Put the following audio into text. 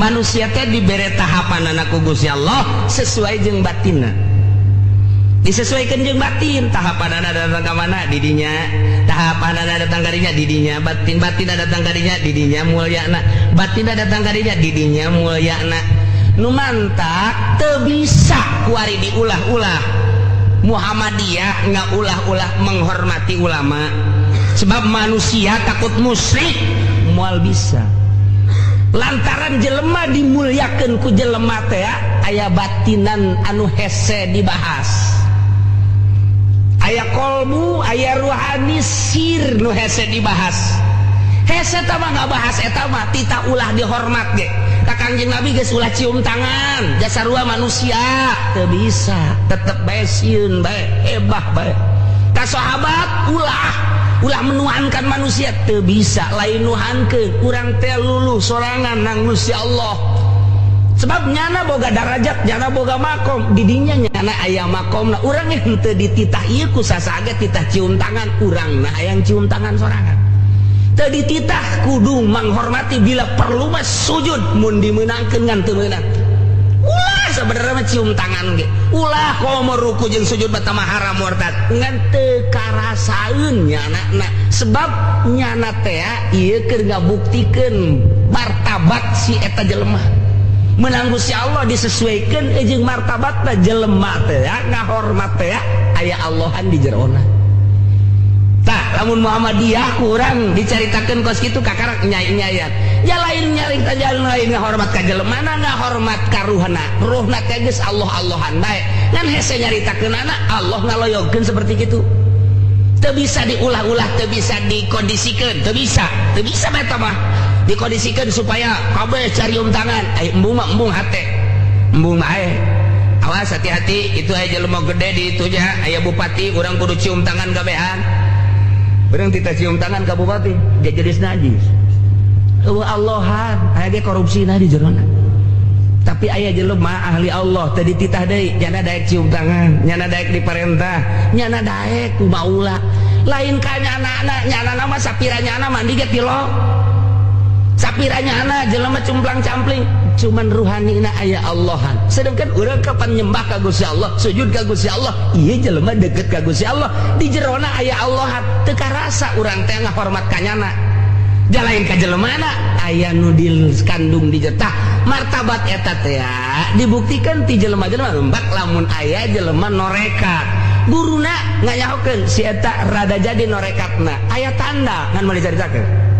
Manusia teh dibere tahapan ku Gusti Allah sesuai jeung batinna, disesuaikan jeung batin. Tahapan datang ke mana, didinya tahapan datang kadinya, didinya batin, batin datang kadinya, didinya mulyana, batin datang kadinya, didinya mulyana. Nu mantak teu bisa kuari diulah-ulah. Muhammadiyah nggak ulah-ulah menghormati ulama sebab manusia takut musyrik, moal bisa, lantaran jelema dimuliakan ku jelema teh aya batinan anu hese dibahas, aya kolbu, aya ruhani, sir nu hese dibahas. Hese tah mah ngabahas eta mah, tita ulah dihormat ge. Ka Kangjeng Nabi geus ulah cium tangan, jasa rua manusia teu bisa, tetep bae sieun bae, ebah bae. Ka sahabat ulah, ulah menuhankan manusia, teu bisa, lain nuhankeun, urang teh luluh sorangan nang Gusti Allah. Sebab nyana boga darajat, nyana boga makom, didinya nyana aya makomna, urang henteu dititah ieu ku sasage titah cium tangan, urang nah hayang cium tangan sorangan. Teu dititah kudu menghormati, bila perlu mah sujud mun dimeunangkeun, ngan teu meunang. Ulah sebenarnya mah cium tangan ge. Ulah komo ruku jeung sujud bata mah haram, murtad. Ngan teu karasaeun nyana na, sebab nyana teh ieu keur ngabuktikeun martabat si eta jelema. Menang Gusti Allah disesuaikan jeung martabatna jelema teh ngahormat teh aya Allahan di jerona. Tah, lamun Muhammadiyah kurang dicaritakeun kos kitu, kakarak nyai-nyayan. Ya lain nyarita, jalan lain ngahormat ka jelemana, ngahormat ka ruhna. Ruhna teh geus Allah-Allahan bae. Ngan hese nyaritakeunana Allah ngaloyogkeun seperti kitu. Teu bisa diulah-ulah, teu bisa dikondisikeun, teu bisa. Teu bisa eta mah. Dikondisikeun supaya kabeh carium tangan. Ai embung mah embung hate. Embung mah ae. Awas, hati-hati, itu aya jelema gede di itu nya, aya bupati, urang kudu cium tangan kabehan. Barang kita cium tangan ka bupati, dia jadi najis. Eueuh Allahan, aya ge korupsi na di jerona. Tapi aya jelema ahli Allah teu dititah deui, nyana daek cium tangan, nyana daek diparentah, nyana daek kumaula. Lain ka nyana, nyana mah sapira nyana mandi ge tilok. Sapira nyana jelema cumplang-campling, cuman ruhanina aya Allahan. Sedangkan urang kapan nyembah ka Gusti Allah, sujud ka Gusti Allah, ieu jelema deket ka Gusti Allah, di jerona aya Allahan, teu karasa urang teh ngahormat ka nyana. Jalain ka jelemana aya nu kandung di jetah martabat eta teh dibuktikan ti jelema-jelema lembak. Lamun aya jelema norekat, guruna nganyahokeun si eta rada jadi norekatna, aya tanda ngan mau dicaritakeun.